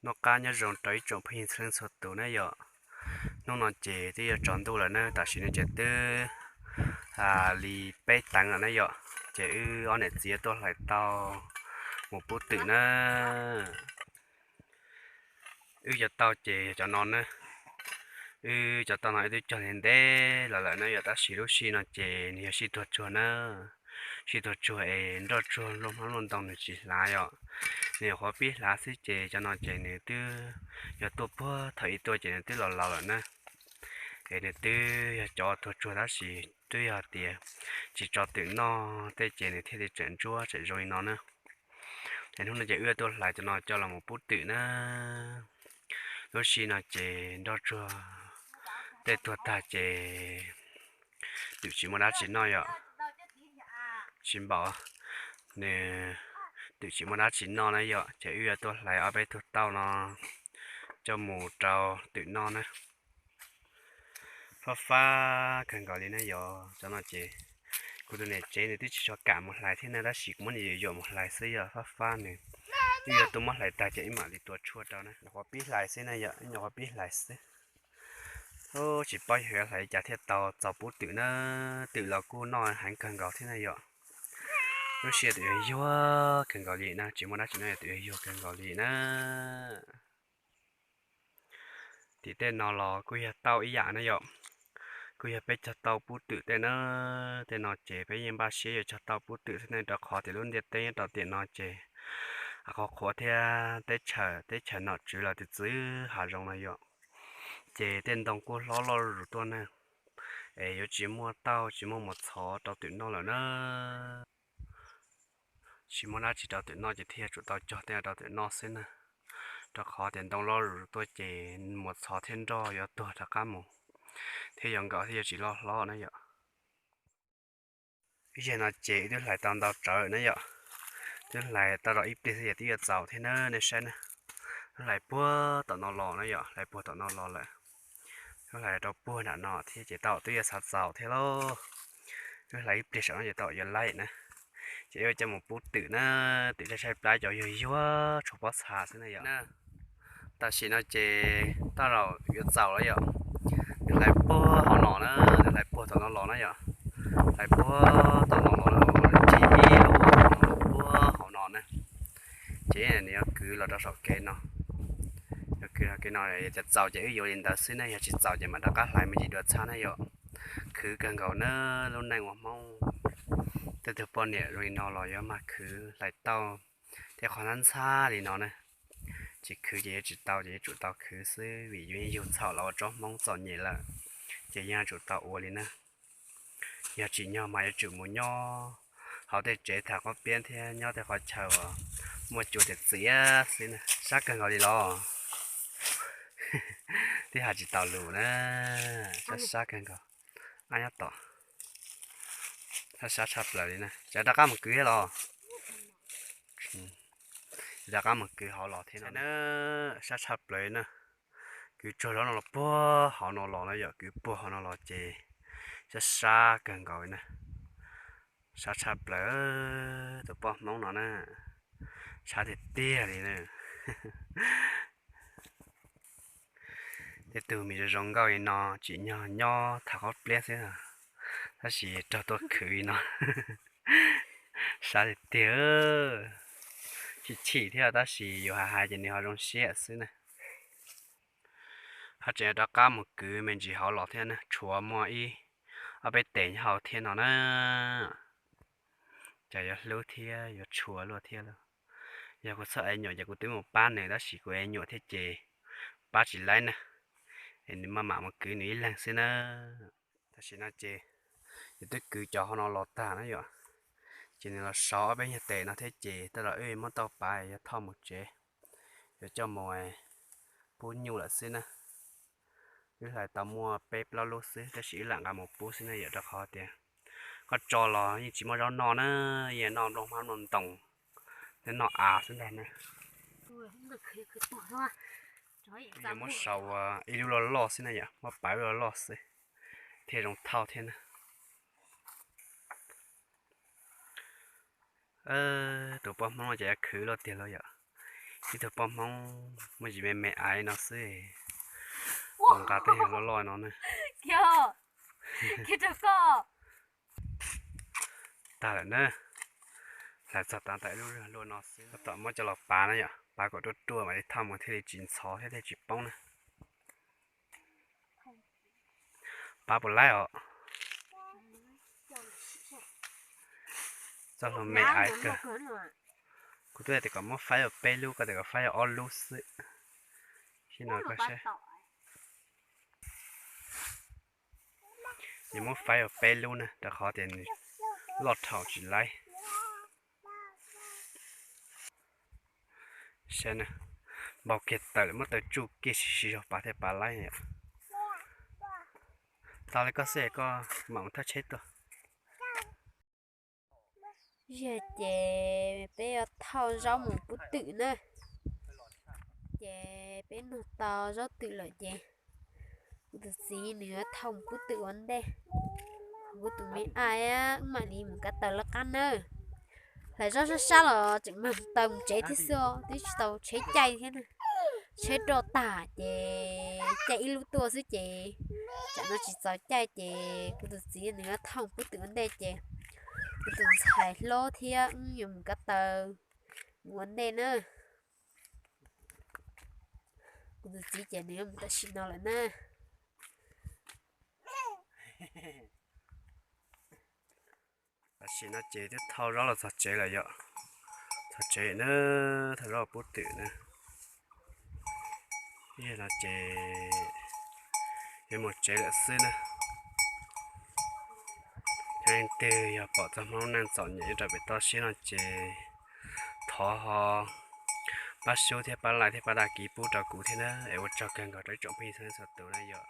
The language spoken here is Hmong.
Noj qab nyob zoo rau ib tsoom phooj ywg txhua leej txhua tus na yom. Hnub no ces twb yuav tsaus ntuj lawm na, tam sim no ces twb li peb teev lawm na yom. Ces wb ob niam txiv tuaj hlais tau mus pub twm na. Wb cov tauj ces cov no na, wb cov tauj no wb twb cog ntev ntev los lawm na yom, tab sis lub sij no ces nws yog sij tuag tsuag na. Sij tuag tsuag es nroj tsuag luaj hmab luaj ntoo nws tsis hlav yom. Nws nyuam qhuav pib hlav xwb ces cov no ces nws twb yog tuaj puag thaum ub tuaj ces nws twb los laus lawm na. Es nws twb yog cov tuag tsuag tab sis twb yog tias tsis tso twm noj tej ces nws thiaj li tseem ntsuab tseem zoo li no na. Es hnub no ces wb tuaj hlais cov no coj los mus pub twm na. Lub sij no ces nroj tsuag tej tuag tag ces twm tsis muaj dab tsi noj yom. Tsis npaum, nws twm tsis muaj dab tsi noj na yom, ces wb yuav tuaj hlais ob peb tug tauj no coj mus rau twm noj na. Fab fab kawg nkaus li na yom, cov no ces kuv tus niam tsev nws twb tsis tshua kam mus hlais thiab na, tab sis kuv muab nws yuam yuam mus hlais xwb yom, fab fab nws. Wb yuav tuaj muab hlais tag ces wb mam li tua tshuaj rau na. Nyuam qhuav pib hlais xwb na yom, wb nyuam qhuav pib hlais xwb. Tsis paub yog yuav hlais li cas thiaj tau txaus pub twm na, twm los kuj noj heev kawg nkaus thiab na yom. Lub sij hawm twm yuag yuag kawg nkaus li na, tsis muaj dab tsi noj yuav twm yuag yuag kawg nkaus li na. Tim tej no los kuj yog tauj ib yam na yom, kuj yog peb cog tauj pub twm tej na. Tej no ces peb yeej npaj siab yuav cog tauj pub twm thiab ne, rau qhov tias lub ntiaj teb nyob rau tiam no ces qhuav qhuav thiab teb chaws, teb chaws nom tswv los txwv txwv hav zoov no yom, ces tej ntoo kuj hlob loj zuj zus tuaj na, es yuav tsis muaj tauj tsis muaj mos txhov rau twm noj lawm na. Tsis muaj dab tsi rau twm noj ces thiaj yuav tsum tau cog tej rau twm noj xwb na, rau qhov tias ntoo loj zuj zus tuaj ces mos txhov thiab nroj yuav tuag rov qab mus, thiab yuav nkaum thiab yuav tsis loj hlob na yom. Ib zaug no ces wb twb hlais tau ntau tsawv na yom, twb hlais tau rau ib pliag xwb ces twb yuav txaus thiab na, nej saib na. Wb hlais puag tom no los na yom, hlais puag tom no los lawm, wb hlais rau puag nram no thiab ces tau twb yuav xav txaus thiab lauj. Wb hlais ib pliag saum no ces tau yuav laij na, ces wb coj mus pub twm na, twm tshaib tshaib plab cov yuag yuag tshuav pob txha xwb na yom. Tam sim no ces taj laus yuav txaus lawm yom, nws hlais puag hauv no na, nws hlais puag tom no los na yom, hlais puag tom no los na, puag hauv no na, ces nws yuav kwv los rau saum kev no, yuav kwv los kev no, yog tias txaus ces wb yuav li ntawd xwb na, yog tsis txaus ces mam rov qab hlais me ntsis dua txhab na yom. Khwv kawg nkaus na, lub neej ua Hmoob tej tug poj niam zoo li no los yuav mag khwv hlais tauj thiab qhov ntxhab ntxhab li no na. Tsis khwv ces yuav tsis tau, ces yuav tsum tau khwv xwb vim yus yeej yug txhaum los ua tsob Hmoob txom nyem lawm, ces yeej yuav tsum tau ua li na. Yog tsim nyog mas yuav tsum mus nyob hauv tej tsev tham qhob piab thiab nyob tej qhov chaw uas muaj cua txias txias xwb na, sab kawg nkaus li los. Twb hais tsis tau lus na, sab sab kawg nkaus. Ab nyob tom, sab sab tshaj plaws li na, tseem rov qab mus kwv thiab los. Rov qab mus kwv hauv los thiab no na, sab tshaj plaws na. Kwv tsuag zog no los puag hauv no los na yom, kwv puag hauv no los ces sab sab kawg nkaus li na. Sab tshaj plaws, tus poj Hmoob no na, sab tiag tiag li na. Tej tug me zoo zoo nkauj li no tsim nyog nyob tham qhob pliab xwb, tab sis raug tuaj khwv li no. Sab tiag tiag, chim chim thiab tab sis yus hais hais ces nws ho zoo siab xwb na. Haj tseem rov qab mus kwv me ntsis hauv los thiab na, tshuav muaj ib ob peb tes nyob hauv thiab no na. Ces yuav hlub thiab yuav tshua luaj thiab lauj. Yog kuv txhob ev nyuam ces kuv twb mus pab nws tab sis kuv ev nyuam thiab ces pab tsis laib na. Es nws maj mam mus kwv nws ib leeg xwb na. Tam sim no ces yus twb kwv cov hauv no los tag na yom, ces nws los sau ob peb nyuag tes no thiab ces tej zaum wb muab tauj pav yuav thauj mus tsev, yuav coj mus pub nyuj lawm xwb na. Wb hlais tau muaj peb plaub lub xwb tab sis wb lam nqa mus pub xwb na yom, rau qhov tias koj tso los yeej tsis muaj zaub noj na, yeej noj nplooj hmab nplooj ntoos thiab noj av xwb ntag na. Wb yuav muab sau ua ib lub loj loj xwb na yom, muab pav ib lub loj loj xwb thiaj zoo thauj thiab na. Tus poj Hmoob no ces yuav khwv luaj tiag lauj yom. Ib tug poj Hmoob muaj yim me me aiv no xwb, ua nqa tej yam loj loj no na. Tag lawm na, hlais txog tav ntawm lub luaj no xwb, tab tom muab coj los pav na yom, pav kom ruaj ruaj mam li thauj mus thiaj li tsis ntxhov thiab thiaj tsis poob na. Pav puas laib os? Txoj hlua me aiv kawg. Kuv twb hais tias kom muab faib ua peb lub, koj tias kom faib ua ob lub xwb. Sib no koj saib. Nws muab faib ua peb lub na, rau qhov tias nws loj dhau tsis laib. Saib na, npau kiag tawm lawm, muab taw tsuj kiag, siv siv zog pav thiaj pav laib yom. Tau li koj xwb, koj mam mus thauj tsheb tuaj. Yog ces peb yuav thauj zaub mus pub twm na. Ces peb nug tau zaub twm lawm ces kuv tus txiv nws yuav thauj mus pub twm ua ntej. Kuv tus me aiv wb mam li mus kav taws lawv qab nawb. Hlais zaub sab sab los tseem mag taws mus tsev thiab xwb, twb tsis tau tsheb caij thiab na. Tsheb roj tag ces caij ib lub tuaj xwb ces tsam no tsis txaus caij ces kuv tus txiv nws yuav thauj pub twm ua ntej ces kuv tus ntxhais hlob thiab wb yuav mus kav taws mus ua ntej na. Kuv tus txiv ces nws yuav mus tam sim no lawm na. Tam sim no ces twb thauj zaub los txog tsev lawm yom. Txog tsev na, thauj zaub los pub twm na. Yog no ces yuav mus tsev lawm xwb na. Leej twg yog pom txog Hmoob neej txom nyem nyob rau pem toj siab no ces thov ho pab sub thiab pab like thiab pab dag kiv pub rau kuv thiab na, es ua tsaug kawg nkaus rau ib tsoom phooj ywg txhua leej txhua tus na yom.